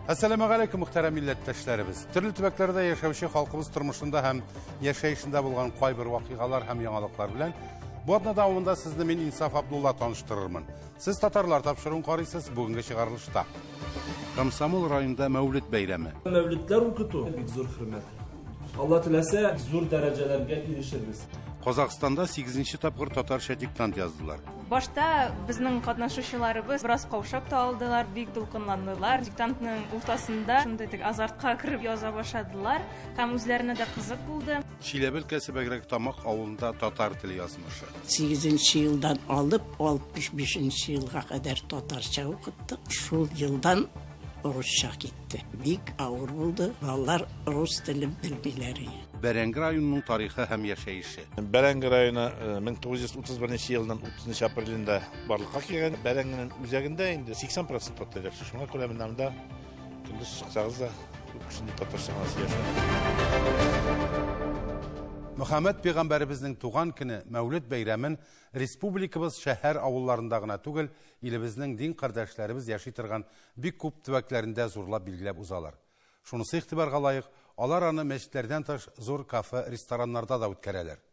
Әссәламегаләйкүм, мөхтәрәм милләттәшләребез. Төрле төбәкләрдә яшәүче халкыбыз тормышында һәм яшәешендә булган кайбер вакыйгалар һәм яңалыклар белән бу атна дәвамында сезне мин Инсаф Абдулла таныштырырмын. Сез татарлар тапшыруын карыйсыз бүгенге чыгарылышта. Комсомол районында Мәүлид бәйрәме. Мәүлидләр укыту бик зур хөрмәт. Алла теләсә, зур дәрәҗәләргә ирешербез. Казахстанда 8 тапкыр татарча диктант яздылар. Башта безнең катнашучыларыбыз бераз каушап та алдылар, бик дулкынландылар. Диктантның уртасында шундый теге азартка кереп яза башладылар һәм үзләренә дә кызык булды. Чиләбе өлкәсе Бәгрәк Тамак авылында татар теле язмышы. 8 елдан алып 65 елга кадәр татарча укыттык. Шул елдан русча китте. Бик авыр булды. Балалар рус телен белмиләр. Бәрәңге районының тарихы һәм яшәеше. Бәрәңге районы 1931 елның 30 апрелендә барлыкка килгән. Бәрәңгенең үзәгендә инде 80% татарлар. Шуңа күрә менә монда көндез чыксагыз да күп кешене татарча гына сөйләшә. Мөхәммәд пәйгамбәребезнең туган көне Мәүлид бәйрәмен республикабыз шәһәр авылларында гына түгел, илебезнең дин кардәшләребез яши торган бик күп төбәкләрендә зурлап билгеләп узалар. Шунысы игътибарга лаек, алар аны мәчетләрдән тыш зур кафе, рестораннарда да үткәрәләр.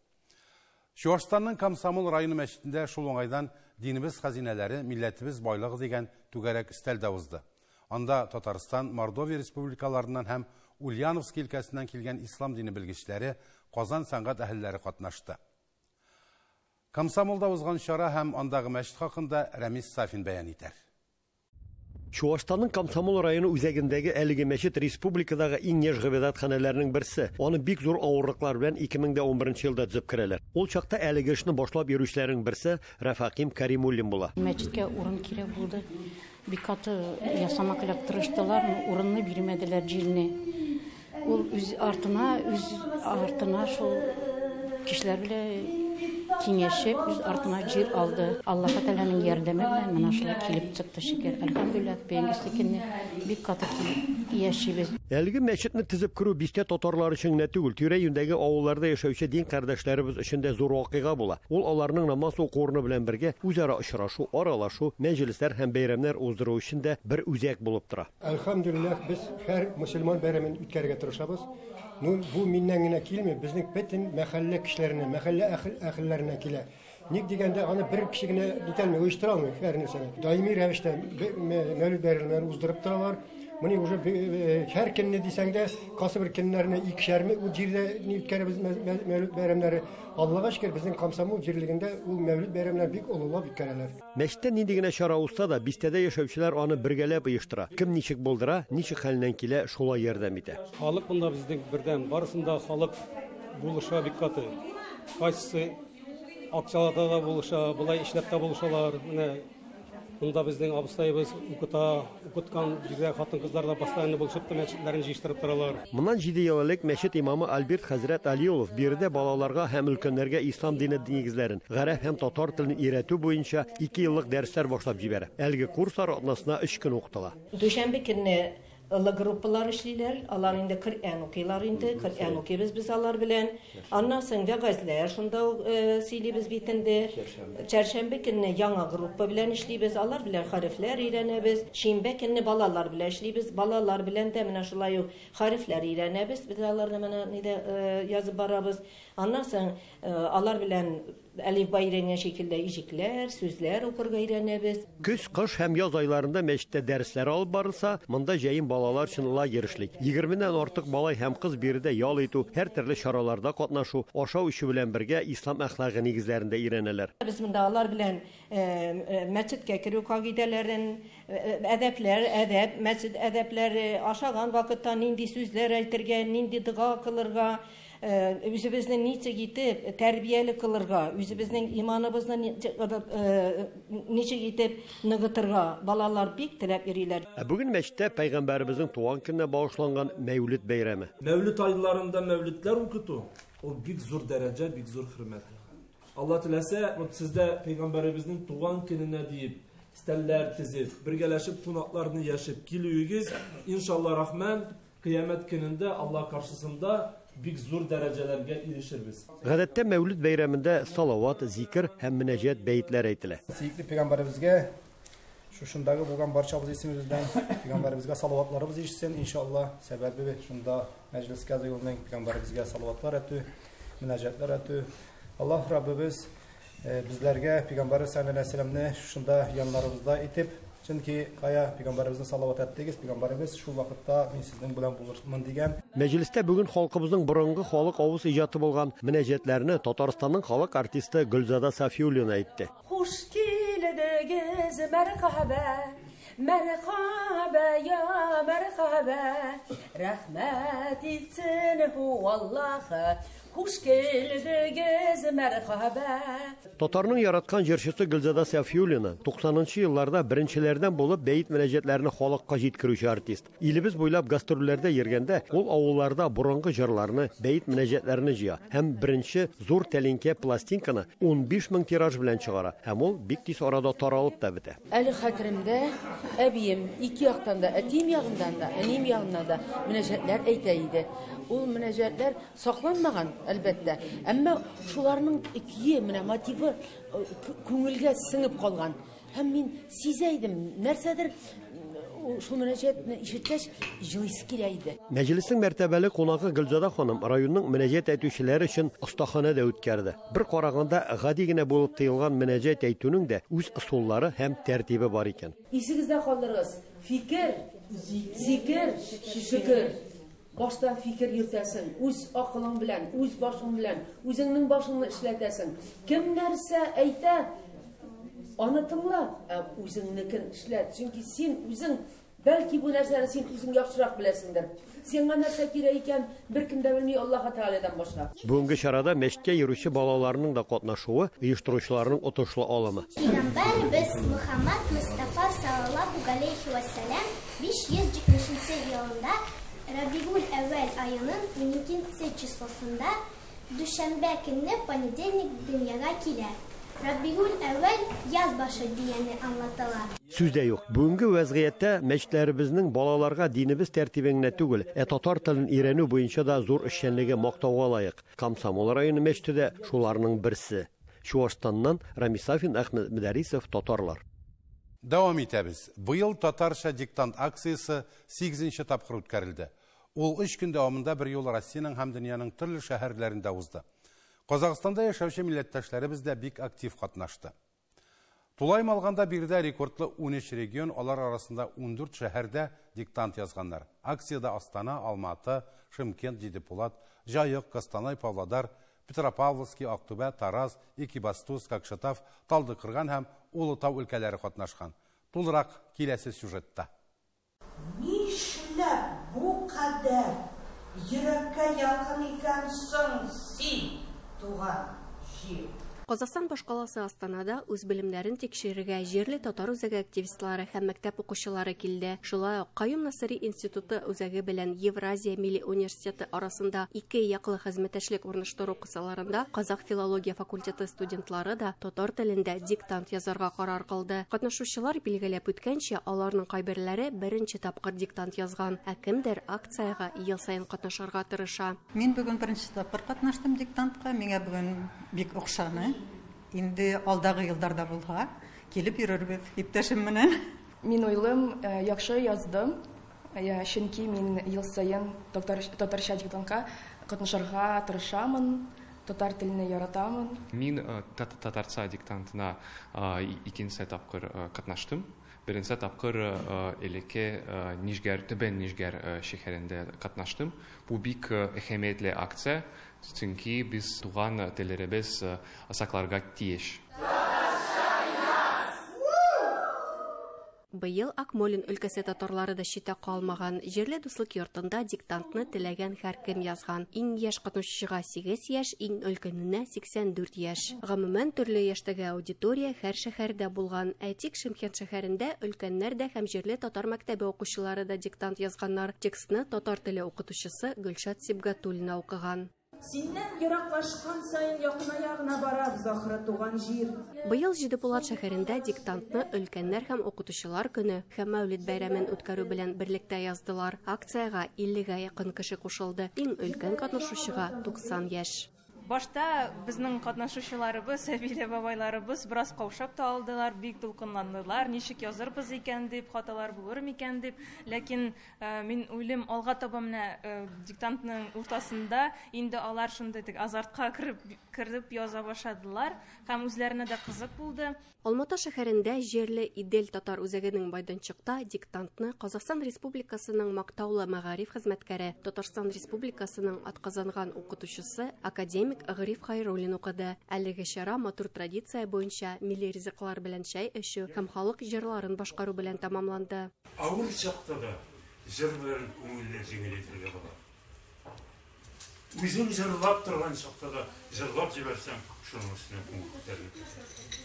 Чуашстанның Комсомол районы мәчетендә шул уңайдан динебез хәзинәләре, милләтебез байлыгы дигән түгәрәк өстәл дә узды. Анда Татарстан, Мордовия республикаларыннан һәм Ульяновск өлкәсеннән килгән ислам дине белгечләре, Казан сәнгать әһелләре катнашты. Комсомолда узган чара һәм андагы мәчет хакында Рәмис Сафин бәян итәр. Чуашстанның Комсомол районы үзәгендәге әлеге мәчет республикадагы иң яшь гыйбадәтханәләрнең берсе. Аны бик зур авырлыклар белән 2011 елда төзеп керәләр. Ул чакта әлеге эшне башлап йөрүчеләрнең берсе Рафаким Каримуллин була. Мәчеткә урын кирәк булды. Бик каты ясама килеп тырыштылар, урынны бирмәделәр җирне. Ул үз артына шул кешеләр белән киңәшеп, үз артына җир алды. Аллаһ Тәгаләнең ярдәме белән менә шулай килеп чыкты, шөкер. Әлхәмдүлилләһ, бүгенге көнне бик каты яшибез. Әлеге мәчетне төзеп керү бистә татарлар өчен генә түгел, тирә-юньдәге авылларда яшәүче дин кардәшләребез өчен дә зур вакыйга була. Ул аларның намаз уку урыны белән бергә үзара очрашу, аралашу, мәҗлесләр һәм бәйрәмнәр уздыру өчен дә бер үзәк булып тора. Әлхәмдүлилләһ, без һәр мөселман бәйрәмен үткәрергә тырышабыз. Ну, бу миннән генә килми, безнең бөтен мәхәллә кешеләренә, мәхәллә әһелләренә килә. Ник дигәндә, аны бер кеше генә итәлми, оештыра алмый һәр нәрсәне. Даими рәвештә мәүлид бәйрәмнәрен уздырып торалар. Моны уже һәр көнне дисәң дә, кайсы бер көннәрне икешәрме ул җирдә ни үткәрәбез мәүлид бәйрәмнәре. Аллага шөкер, безнең Комсомол җирлегендә ул мәүлид бәйрәмнәрен бик олылап үткәрәләр. Мәчеттә нинди генә чара узса да, бистәдә яшәүчеләр аны бергәләп оештыра. Кем ничек булдыра, ничек хәленнән килә, шулай ярдәм итә. Халык монда безнең бердәм, барысында халык булыша бик каты. Кайсысы акчалата да булыша, болай эшләп тә булышалар. Менә монда безнең абыстаебыз укыта, укыткан җирдә хатын-кызлар да постоянно булышып та мәчетләрен җыештырып торалар. Моннан 7 ел элек мәчет имамы Альберт хәзрәт Алиулов биредә балаларга һәм өлкәннәргә ислам дине нигезләрен, гарәп һәм татар телен өйрәтү буенча 2 еллык дәресләр башлап җибәрә. Әлеге курслар атнасына 3 көн укытыла. Дүшәмбе көнне олы группалар эшлиләр, алар инде Коръән укыйлар инде, Коръән укыйбыз без алар белән. Аннан соң вәгазьләр шунда ук сөйлибез бит инде. Чәршәмбе көнне яңа группа белән эшлибез, алар белән хәрефләр өйрәнәбез. Шимбә көнне балалар белән эшлибез, балалар белән дә менә шулай ук хәрефләр өйрәнәбез, без аларны менә нидә язып барабыз. Аннан соң алар белән әлифба өйрәнгән шикелле иҗекләр, сүзләр укырга өйрәнәбез. Көз, кыш һәм яз айларында мәчеттә дәресләр алып барылса, монда җәен балалар өчен лагерь эшли. 20-дән артык малай һәм кыз биредә ял итү, һәр төрле чараларда катнашу, ашау-эчү белән бергә ислам әхлагы нигезләрендә өйрәнәләр. Без монда алар белән мәчеткә керү кагыйдәләрен, әдәпләр, әдәп, мәчет әдәпләре, ашаган вакытта нинди сүзләр әйтергә, нинди дога кылырга, үзебезне ничек итеп тәрбияле кылырга, үзебезнең иманыбызны ничек итеп ныгытырга балалар бик теләп йөриләр. Ә бүген мәчеттә пәйгамбәребезнең туган көненә багышланган Мәүлид бәйрәме. Мәүлид айларында мәүлидләр укыту ул бик зур дәрәҗә, бик зур хөрмәт. Алла теләсә, вот сездә пәйгамбәребезнең туган көненә диеп стәлләр тезеп, бергәләшеп кунакларны яшеп килүегез, иншалла рахман, кыямәт көнендә Алла каршысында бик зур дәрәҗәләргә ирешербез. Гадәттә Мәүлид бәйрәмендә салават, зикер һәм мөнәҗәт бәетләр әйтелә. Сөекле пәйгамбәребезгә Шушындагы булган барчабыз исемебездән пәйгамбәребезгә салаватларыбыз ишетсен, иншалла. Сәбәбе шунда мәҗлескә җыелуның пәйгамбәребезгә салаватлар әйтү, мөнәҗәтләр әйтү. Аллаһ Раббыбыз безләргә пәйгамбәребез саллаллаһу алейһи ва сәлләмне шушында яннарыбызда итеп, чөнки кая пәйгамбәребезне салават әттегез, пәйгамбәребез шул вакытта мин сезнең белән булырмын дигән. Мәҗлестә бүген халкыбызның борынгы халык авыз иҗаты булган мөнәҗәтләрне Татарстанның халык артисты Гөлзада Сафиуллина әйтте. Хуш килдегез, мәрхәбә, мәрхәбә, я мәрхәбә, рәхмәт итсен Аллаһ, хуш килдегез, мәрхәбә. Татарның яраткан җырчысы Гөлзада Сафиуллина 90нчы елларда беренчеләрдән булып бәет мөнәҗәтләрен халыкка җиткерүче артист. Илебез буйлап гастрольләрдә йөргәндә ул авылларда борынгы җырларны, бәет мөнәҗәтләрен җыя һәм беренче зур тәлинкә пластинканы 15 мең тираж белән чыгара һәм ул бик тиз арада таралып та бетә. Әле хәтеремдә әбием ике яктан да, әтием ягыннан да, әнием ягыннан да мөнәҗәтләр әйтә иде. Ул мөнәҗәтләр сакланмаган, әлбәттә, әмма шуларның көе, менә мотивы күңелгә сеңеп калган. Һәм мин сизә идем, нәрсәдер шул мөнәҗәтне ишеткәч, җылыйсы килә иде. Мәҗлеснең мәртәбәле кунагы Гөлзада ханым районның мөнәҗәт әйтүчеләре өчен остаханә дә үткәрде. Бер караганда гади генә булып тоелган мөнәҗәт әйтүнең дә үз ысуллары һәм тәртибе бар икән. Исегездә калдырыгыз. Фикер, зикер, шөкер. Башта фикер йөртәсең, үз акылың белән, үз башың белән, үзеңнең башыңны эшләтәсең. Кем нәрсә әйтә, аны тыңла, ә үзеңнекен эшләт. Чөнки син үзең, бәлки бу нәрсәне син үзең яхшырак беләсеңдер. Сиңа нәрсә кирәк икән, беркем дә белми Аллаһ Тәгаләдән башка. Бүгенге чарада мәчеткә йөрүче балаларның да катнашуы оештыручыларның отышлы алымы. Пәйгамбәребез Мөхәммәд Мустафа саллаллаһу галәйһи вә сәлам 570 елында Рабигуль әүвәл аеның 12 числосында дүшәмбе көнне понедельник дөньяга килә. Рабигуль әүвәл яз башы дигәнне аңлатыла. Сүз дә юк. Бүгенге вәзгыятьтә мәчетләребезнең балаларга динебез тәртибен генә түгел, ә татар телен өйрәнү буенча да зур эшчәнлеге мактауга лаек. Комсомол районы мәчете дә шуларның берсе. Чуашстаннан Рамис Сафин, Әхмәт Мөдәрисов, Татарлар. Дәвам итәбез. Быел татарча диктант акциясе 8нче тапкыр үткәрелде. Ул 3 көн дәвамында бер юлы Россиянең һәм дөньяның төрле шәһәрләрендә узды. Казахстанда яшәүче милләттәшләребез дә бик актив катнашты. Тулаем алганда биредә рекордлы 13 регион, алар арасында 14 шәһәрдә диктант язганнар. Акциядә Астана, Алматы, Шымкент, Җидепулат, Җаек, Костанай, Павлодар, Петропавловский, Актүбә, Тараз, Экибастуз, Кокшетав, Талдыкырган һәм Улытау өлкәләре катнашкан. Тулырак киләсе сюжетта. Нишләп бу кадәр йөрәккә якын икән соң син, туган җир? Казахстан башкаласы Астанада үз белемнәрен тикшерергә җирле татар үзәге активистлары һәм мәктәп укучылары килде. Шулай ук Каюм Насыйри институты үзәге белән Евразия милли университеты арасында ике яклы хезмәттәшлек урнаштыру кысаларында Казах филология факультеты студентлары да татар телендә диктант язарга карар кылды. Катнашучылар билгеләп үткәнчә, аларның кайберләре беренче тапкыр диктант язган, ә кемдер акциягә ел саен катнашырга тырыша. Мин бүген беренче тапкыр катнаштым диктантка. Миңа бүген бик охшаны. Инде алдагы елларда булса, килеп йөрербез иптәшем менән. Мин уйлыйм, яхшы яздым, чөнки мин ел саен татарча диктантка катнашырга тырышамын, татар телене яратамын. Мин татарча диктантына икенче тапкыр катнаштым. Беренче тапкыр элекке Нижгар, Түбән Нижгар шәһәрендә катнаштым. Бу бик әһәмиятле акция, чөнки без туган телләребез сакларга тиеш. Быел Акмолин өлкәсе татарлары да читтә калмаган. Җирле дуслык йортында диктантны теләгән һәркем язган. Иң яшь катнашучыга 8 яшь, иң өлкәненә 84 яшь. Гомумән, төрле яшьтәге аудитория һәр шәһәрдә булган. Әйтик, Шымкент шәһәрендә өлкәннәр дә һәм җирле татар мәктәбе укучылары да диктант язганнар. Текстны татар теле укытучысы Гөлшат Сибгатуллина укыган. Синнән ераклашкан саен якыная гына барабыз, ахры, туган җир. Быел Җидепулат шәһәрендә диктантны өлкәннәр һәм укытучылар көне һәм Мәүлид бәйрәмен үткәрү белән берлектә яздылар. Акциягә 50-гә якын кеше кушылды. Иң өлкән катнашучыга 90 яшь. Башта безнең катнашучыларыбыз, әбиле бабайларыбыз бераз каушап та алдылар, бик дулкынландылар, ничек язырбыз икән дип, хаталар булыр микән дип. Ләкин мин уйлыйм, алга таба менә диктантның уртасында инде алар шундый теге азартка кереп яза башладылар һәм үзләренә дә кызык булды. Алматы шәһәрендә җирле Идел татар үзәгенең майданчыкта диктантны Казахстан Республикасының мактаулы мәгариф хезмәткәре, Татарстан Республикасының атказанган укытучысы, академик Гариф Хайруллин укыды. Әлеге чара матур традиция буенча милли ризыклар белән чәй эчү һәм халык җырларын башкару белән тәмамланды. Авыр чакта да җыр белән күңелне җиңеләйтергә була. Үзең җырлап торган чакта да җырлап җибәрсәң, шуның өстенә күңел күтәрелеп китә.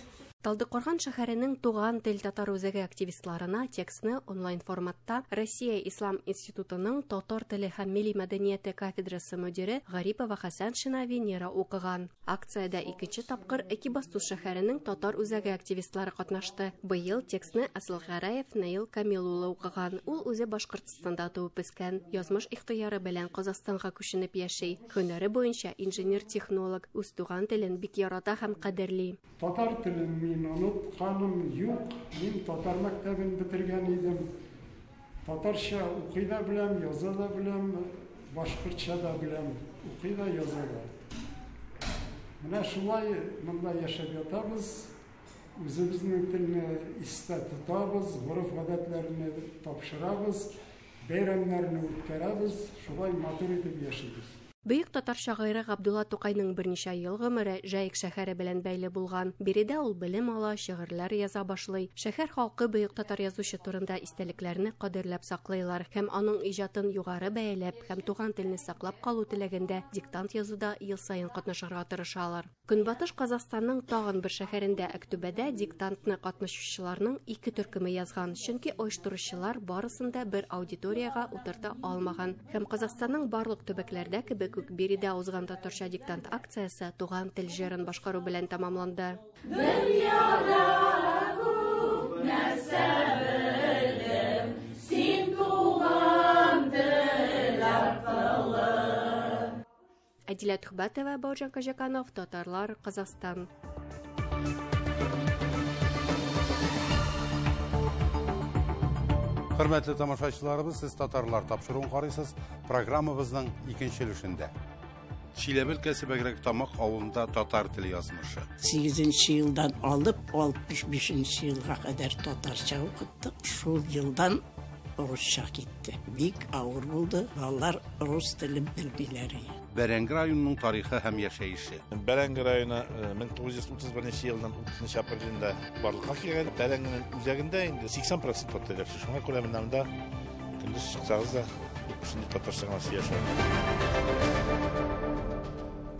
Талдыкорган шәһәренең Туган тел татар үзәге активистларына текстны онлайн форматта Россия Ислам институтының татар теле һәм милли мәдәнияте кафедрасы мөдире Гарипова Хәсәншина Венера укыган. Акциядә икенче тапкыр Экибастуз шәһәренең татар үзәге активистлары катнашты. Быел текстны Асылгәрәев Наил Камил улы укыган. Ул үзе Башкортстанда туып үскән, язмыш ихтыяры белән Казахстанга күченеп яши. Һөнәре буенча инженер-технолог, үз туган телен бик ярата һәм кадерли. Татар телен мин онытканым юк. Мин татар мәктәбен бетергән идем. Татарча укый да беләм, яза да беләм, башкортча да беләм, укый да, яза да. Менә шулай монда яшәп ятабыз. Үзебезнең телне истә тотабыз, гореф-гадәтләрне тапшырабыз, бәйрәмнәрне үткәрәбез, шулай матур итеп яшибез. Бөек татар шагыйре Габдулла Тукайның берничә ел гомере Җаек шәһәре белән бәйле булган. Биредә ул белем ала, шигырьләр яза башлый. Шәһәр халкы бөек татар язучы турында истәлекләрне кадерләп саклыйлар һәм аның иҗатын югары бәяләп һәм туган телне саклап калу теләгендә диктант язуда ел саен катнашырга тырышалар. Көнбатыш Казахстанның тагын бер шәһәрендә Әктүбәдә диктантны катнашучыларның ике төркеме язган, чөнки оештыручылар барысын да бер аудиториягә утырта алмаган. Һәм Казахстанның барлык төбәкләрдә кебек үк биредә узган татарча диктант акциясе туган тел җырын башкару белән тәмамланды. Дөньяда күп нәрсә белдем, син туган тел аркылы. Әдилә Түхбәтова, Бауыржан Кажаканов, Татарлар, Казахстан. Хөрмәтле тамашачыларыбыз, сез Татарлар тапшыруын карыйсыз. Программабызның икенче өлешендә. Чиләбе өлкәсе Бәгрәк Тамак авылында татар теле язмышы. 8 елдан алып 65 елга кадәр татарча укыттык. Шул елдан русча китте. Бик авыр булды. Балалар рус телен белмиләр. Бәрәңге районының тарихы һәм яшәеше. Бәрәңге районы 1931 елның 30 апрелендә барлыкка килгән. Бәрәңгенең үзәгендә инде 80% татарлар. Шуңа күрә менә монда көндез чыксагыз да күп кеше татарча гына сөйләшә.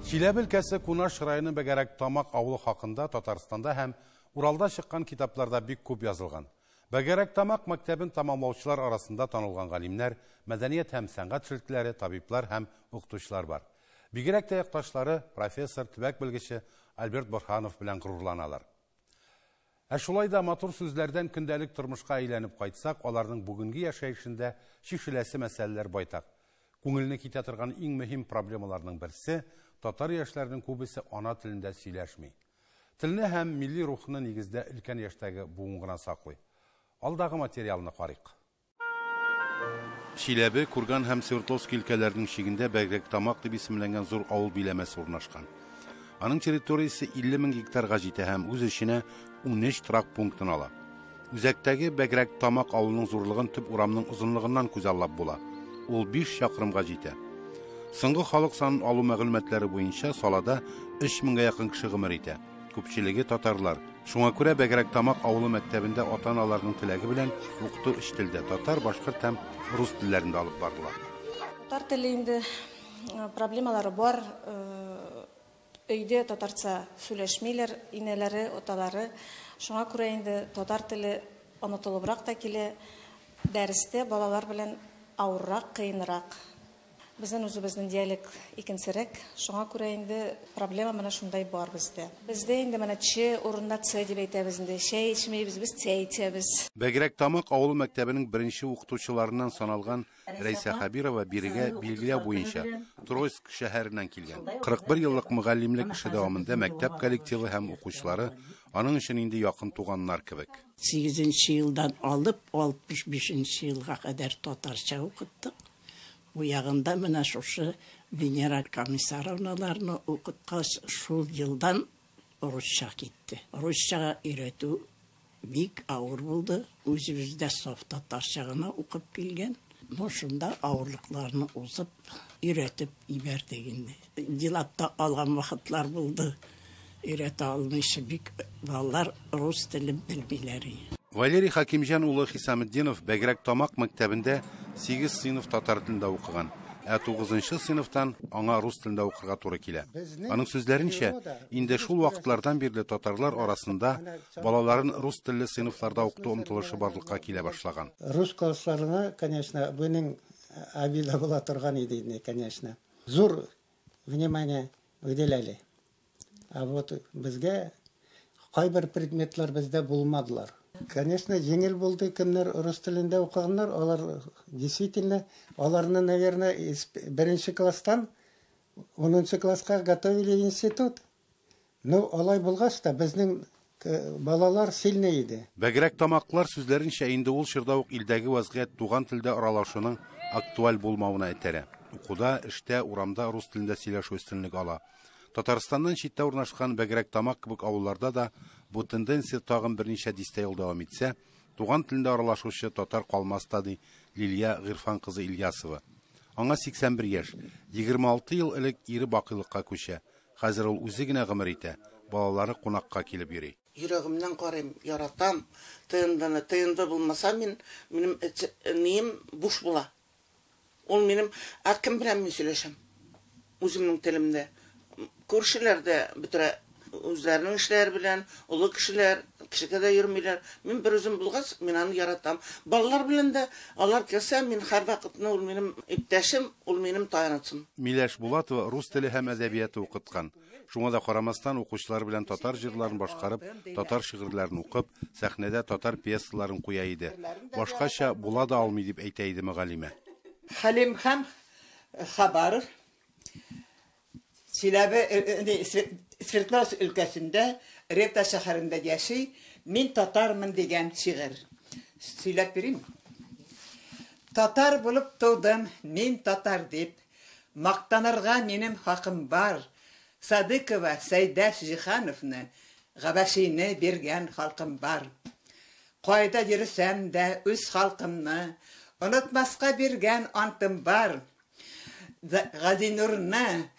Чиләбе өлкәсе Кунаш районы Бәгәрәк Тамак авылы хакында Татарстанда һәм Уралда чыккан китапларда бик күп язылган. Бәгәрәк Тамак мәктәбен тәмамлаучылар арасында танылган галимнәр, мәдәният һәм сәнгать эшлеклеләре, табиблар һәм укытучылар бар. Бигрәк тә якташлары профессор, төбәк белгече Альберт Борһанов белән горурланалар. Ә шулай да матур сүзләрдән көндәлек тормышка әйләнеп кайтсак, аларның бүгенге яшәешендә чишеләсе мәсьәләләр байтак. Күңелне китә торган иң мөһим проблемаларның берсе татар яшьләренең күбесе ана телендә сөйләшми. Телне һәм милли рухны нигездә өлкән яшьтәге буын гына саклый. Алдагы материалны карыйк. Чиләбе, Курган һәм Свердловск өлкәләренең чигендә Бәгрәк Тамак дип исемләнгән зур авыл биләмәсе урнашкан. Аның территориясе 50 мең гектарга җитә һәм үз эченә 13 торак пунктын ала. Үзәктәге Бәгрәк Тамак авылының зурлыгын төп урамның озынлыгыннан күзаллап була. Ул 5 чакрымга җитә. Соңгы халык санын алу мәгълүматлары буенча салада 3 меңгә якын кеше гомер итә. Күпчелеге татарлар. Шуңа күрә Бәгрәк Тамак авылы мәктәбендә ата-аналарның теләге белән укыту өч телдә татар, башкорт һәм рус телләрендә алып барыла. Татар теле инде проблемалары бар. Өйдә татарча сөйләшмиләр, инәләре, аталары. Шуңа күрә инде татар теле онытылыбрак та килә. Дәрестә балалар белән авыррак, кыенрак. Безнең үзебезнең диалект икенчерәк, шуңа күрә инде проблема менә шундай бар бездә. Бездә инде менә ч урынына ц дип әйтәбез инде. Чәй эчмибез, без чәй эчәбез. Бәгрәк Тамак авыл мәктәбенең беренче укытучыларыннан саналган Рәйсә Хәбирова бирегә билгеләү буенча Троицк шәһәреннән килгән. 41 еллык мөгаллимлек эше дәвамында мәктәп коллективы һәм укучылары аның өчен инде якын туганнар кебек. Сигезенче елдан алып 65 елга кадәр татарча укыттык. Бу ягында менә шушы Венера Комиссаровналарны укыткач, шул елдан русча китте. Русчага өйрәтү бик авыр булды. Үзебез дә саф татарча гына укып килгән. Ну, шунда авырлыкларны узып, өйрәтеп ибәрдек инде. Елап та алган вакытлар булды. Өйрәтә алмыйча бик балалар рус телен белмиләр. Валерий Хакимҗан улы Хисаметдинов Бәгрәк Тамак мәктәбендә 8 сыйныф татар телендә укыган, ә 9 сыйныфтан аңа рус телендә укырга туры килә. Аның сүзләренчә, инде шул вакытлардан бирле татарлар арасында балаларын рус телле сыйныфларда укыту омтылышы барлыкка килә башлаган. Рус классларына, конечно, бының обида була торган иде инде, конечно. Зур внимание уделяли. А вот безгә кайбер предметлар бездә булмадылар. Конечно, җиңел булды, кемнәр рус телендә укыганнар, алар действительно, аларны, наверное, беренче класстан 10 класска готовили в институт. Ну, алай булгач та безнең балалар сильный иде. Бәгрәк тамаклар сүзләренчә, инде ул чорда ук илдәге вазгыять туган телдә аралашуның актуаль булмавына этәрә. Укуда, эштә, урамда рус телендә сөйләшү өстенлек ала. Татарстаннан читтә урнашкан Бәгрәк Тамак кебек авылларда да бу тенденция тагын берничә дистә ел дәвам итсә, туган телендә аралашучы татар калмас та, ди Лилия Гыйрфан кызы Ильясова. Аңа 81 яшь, 26 ел элек ире бакыйлыкка күчә. Хәзер ул үзе генә гомер итә, балалары кунакка килеп йөри. Йөрәгемнән карыйм, яратам. ТНВны, ТНВ булмаса, мин минем нием буш була. Ул минем, ә кем белән мин сөйләшәм? Үземнең телемдә. Күршеләр дә бөтерә үзләренең эшләре белән, олы кешеләр, кешегә дә йөрмиләр. Мин бер үзем булгач, мин аны яратам. Балалар белән дә, алар килсә, мин һәрвакытны ул минем иптәшем, ул минем таянычым. Миләш Булатова рус теле һәм әдәбияты укыткан. Шуңа да карамастан укучылар белән татар җырларын башкарып, татар шигырьләрен укып, сәхнәдә татар пьесаларын куя иде. Башкача була да алмый дип әйтә иде мөгаллимә. Хәлим һәм Хабаров Чиләбе Свердловск өлкәсендә Ревда шәһәрендә яши. Мин татармын дигән шигырь. Сөйләп бирим. Татар булып тудым, мин татар дип, мактанырга минем хакым бар. Садыкова Сәйдәш Җиһановны, Габәшине биргән халкым бар. Кайда йөрсәм дә үз халкымны онытмаска биргән антым бар. Газинурны,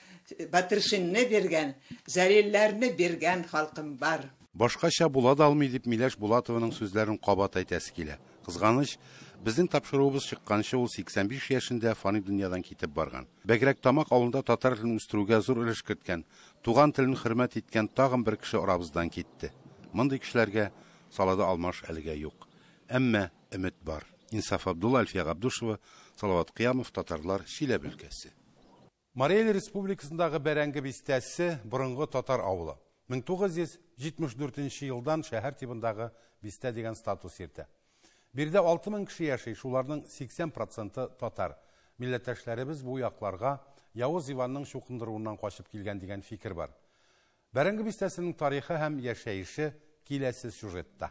Батыршинны биргән, Зәлилләрне биргән халкым бар. Башкача була да алмый дип Миләш Булатованың сүзләрен кабат әйтәсе килә. Кызганыч, безнең тапшыруыбыз чыкканчы ул 85 яшендә фани дөньядан китеп барган. Бәгрәк Тамак авылында татар телен үстерүгә зур өлеш керткән, туган телен хөрмәт иткән тагын бер кеше арабыздан китте. Мондый кешеләргә салада алмаш әлегә юк. Әмма өмет бар. Инсаф Абдулла, Альфия Габдушева, Салават Кыямов, Татарлар, Чиләбе өлкәсе. Марий Эл Республикасындагы Бәрәңге бистәсе борынгы татар авылы. 1974 елдан шәһәр тибындагы бистә дигән статус йөртә. Биредә 6000 кеше яши, шуларның 80% татар. Милләттәшләребез бу якларга Явыз Иванның чукындыруыннан качып килгән дигән фикер бар. Бәрәңге бистәсенең тарихы һәм яшәеше киләсе сюжетта.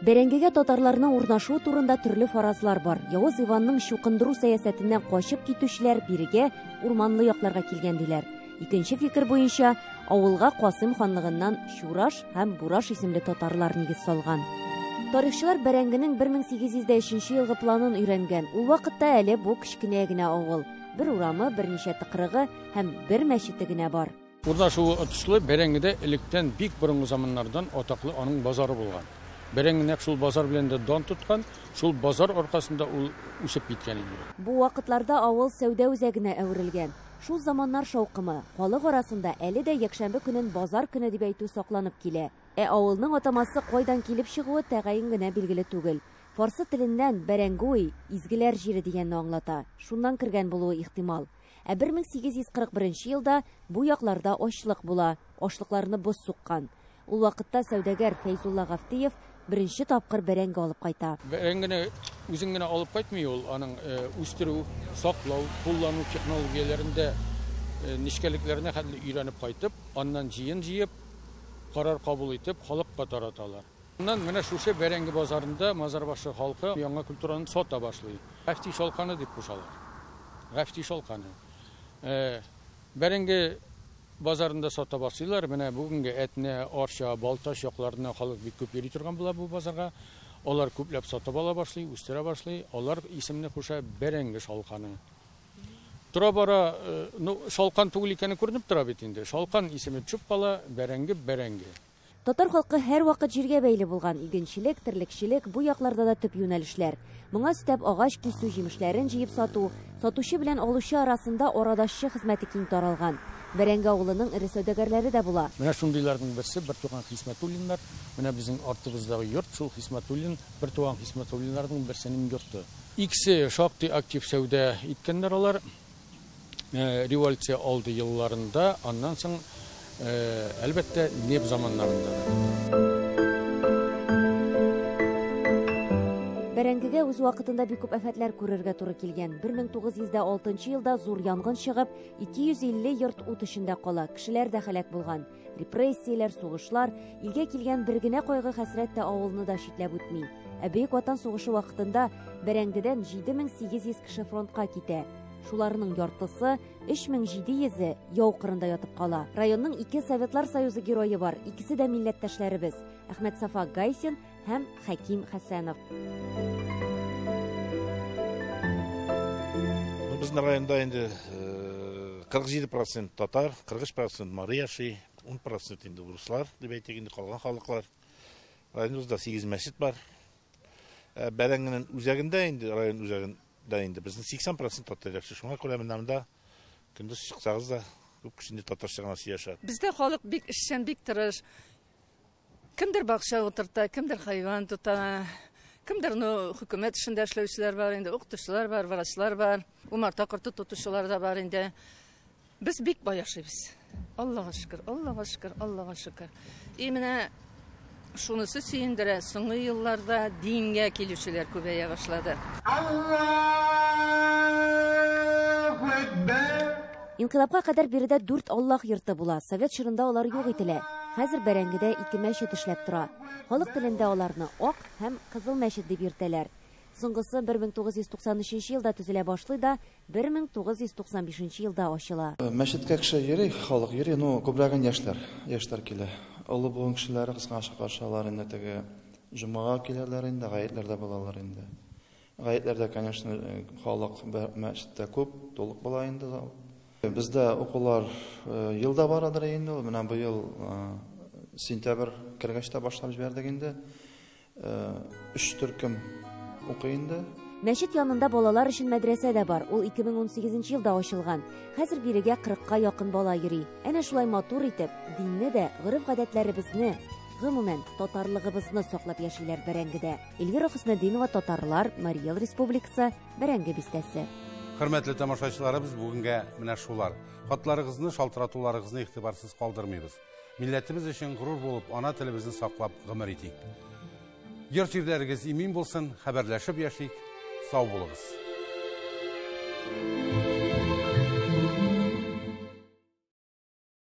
Бәрәңгегә татарларның урнашуы турында төрле фаразлар бар. Явыз Иванның чукындыру сәясәтеннән качып китүчеләр бирегә урманлы якларга килгән диләр. Икенче фикер буенча, авылга Касыйм ханлыгыннан Чураш һәм Бураш исемле татарлар нигез салган. Тарихчылар Бәрәңгенең 1803 елгы планын өйрәнгән. Ул вакытта әле бу кечкенә генә авыл. Бер урамы, берничә тыкрыгы һәм бер мәчете генә бар. Урнашуы отышлы Бәрәңгедә электән бик борынгы заманнардан атаклы аның базары булган. Бәрәңге нәкъ шул базар белән дә дан тоткан, шул базар аркасында ул үсеп киткән инде. Бу вакытларда авыл сәүдә үзәгенә әверелгән. Шул заманнар шаукымы, халык арасында әле дә якшәмбе көнен базар көне дип әйтү сакланып килә. Ә авылның атамасы кайдан килеп чыгуы тәгаен генә билгеле түгел. Фарсы теленнән Бәрәңгуй, изгеләр җире дигәнне аңлата. Шуннан кергән булуы ихтимал. Ә 1841 елда бу якларда ачлык була, ашлыкларны боз суккан. Ул вакытта сәүдәгәр Фәйзулла Гафтиев беренче тапкыр бәрәңге алып кайта. Бәрәңгене үзен генә алып кайтмый ул, аның үстерү, саклау, куллану технологияләрен дә нечкәлекләренә хәтле өйрәнеп кайтып, аннан җыен җыеп, карар кабул итеп, халыкка тараталар. Аннан менә шушы бәрәңге базарында Мазарбашы халкы яңа культураны сата башлый. Гафти шалканы дип кушалар. Гафти шалканы. Бәрәңге базарында сата башлыйлар. Менә бүгенге Әтнә, Арча, Балтач якларына халык бик күп йөри торган була бу базарга. Алар күпләп сатып ала башлый, үстерә башлый. Алар исемне куша бәрәңге шалканы. Тора-бара, ну, шалкан түгел икәне күренеп тора бит инде. Шалкан исеме төшеп кала, бәрәңге, бәрәңге. Татар халкы һәрвакыт җиргә бәйле булган. Игенчелек, терлекчелек бу якларда да төп юнәлешләр. Моңа өстәп агач кисү, җимешләрен җыеп сату, сатучы белән алучы арасында арадашчы хезмәте киң таралган. Бәрәңге авылының эре сәүдәгәрләре дә була. Менә шундыйларның берсе бертуган Хисмәтуллиннар. Менә безнең артыбыздагы йорт шул Хисмәтуллин, бертуган Хисмәтуллиннарның берсенең йорты. Икесе шактый актив сәүдә иткәннәр алар. Революция алды елларында, аннан соң, әлбәттә, нефть заманнарында да. Бәрәңгегә үз вакытында бик күп афәтләр күрергә туры килгән. 1906 елда зур янгын чыгып, 250 йорт ут эчендә кала, кешеләр дә һәлак булган. Репрессияләр, сугышлар, илгә килгән бер генә кайгы-хәсрәт тә авылны да читләп үтми. Ә Бөек Ватан сугышы вакытында Бәрәңгедән 7800 кеше фронтка китә. Шуларның яртысы, 3700-е яу кырында ятып кала. Районның ике Советлар Союзы герое бар, икесе дә милләттәшләребез. Әхмәтсафа Гайсин һәм Хәким Хәсәнов. Безнең районда инде 47% татар, 43% мари яши, 10% инде урыслар дип әйтик инде калган халыклар. Районыбызда 8 мәчет бар. Бәрәңгенең үзәгендә инде, район үзәгендә инде безнең 80% татар яши. Шуңа күрә менә монда көндез чыксагыз да күп кеше инде татарча гына сөйләшә. Бездә халык бик эшчән, бик тырыш. Кемдер бакча утырта, кемдер хайван тота, кемдер, ну, хөкүмәт эшендә эшләүчеләр бар инде, укытучылар бар, врачлар бар, умарта корты тотучылар да бар инде. Без бик бай яшибез. Аллага шөкер, Аллага шөкер, Аллага шөкер. И менә шунысы сөендерә, соңгы елларда дингә килүчеләр күбәя башлады. Аллаһу Акбар! Инкыйлабка кадәр биредә 4 Аллаһ йорты була. Совет чорында алар юк ителә. Хәзер Бәрәңгедә 2 мәчет эшләп тора. Халык телендә аларны Ак һәм Кызыл мәчет дип йөртәләр. Соңгысы 1993 елда төзелә башлый да 1995 елда ачыла. Мәчеткә кеше йөри, халык йөри, но күбрәген яшьләр, яшьләр килә. Олы буын кешеләре кызганычка каршы алар инде теге җомгага киләләр инде, гаетләрдә булалар инде. Гаетләрдә, конечно, халык мәчеттә күп, тулык була инде зал. Бездә укулар елда барадыр инде ул. Менә быел сентябрь кергәч тә башлап җибәрдек инде. 3 төркем укый инде. Мәчет янында балалар өчен мәдрәсә дә бар. Ул 2018 елда ачылган. Хәзер бирегә 40-ка якын бала йөри. Әнә шулай матур итеп, динне дә, гореф-гадәтләребезне, гомумән, татарлыгыбызны саклап яшиләр Бәрәңгедә. Эльвира Хөснетдинова, Татарлар, Марий Эл Республикасы, Бәрәңге бистәсе. Хөрмәтле тамашачыларыбыз, бүгенгә менә шулар. Хатларыгызны, шалтыратуларыгызны игътибарсыз калдырмыйбыз. Милләтебез өчен горур булып, ана телебезне саклап гомер итик. Йорт җирләрегез имин булсын, хәбәрләшеп яшик. Сау булыгыз.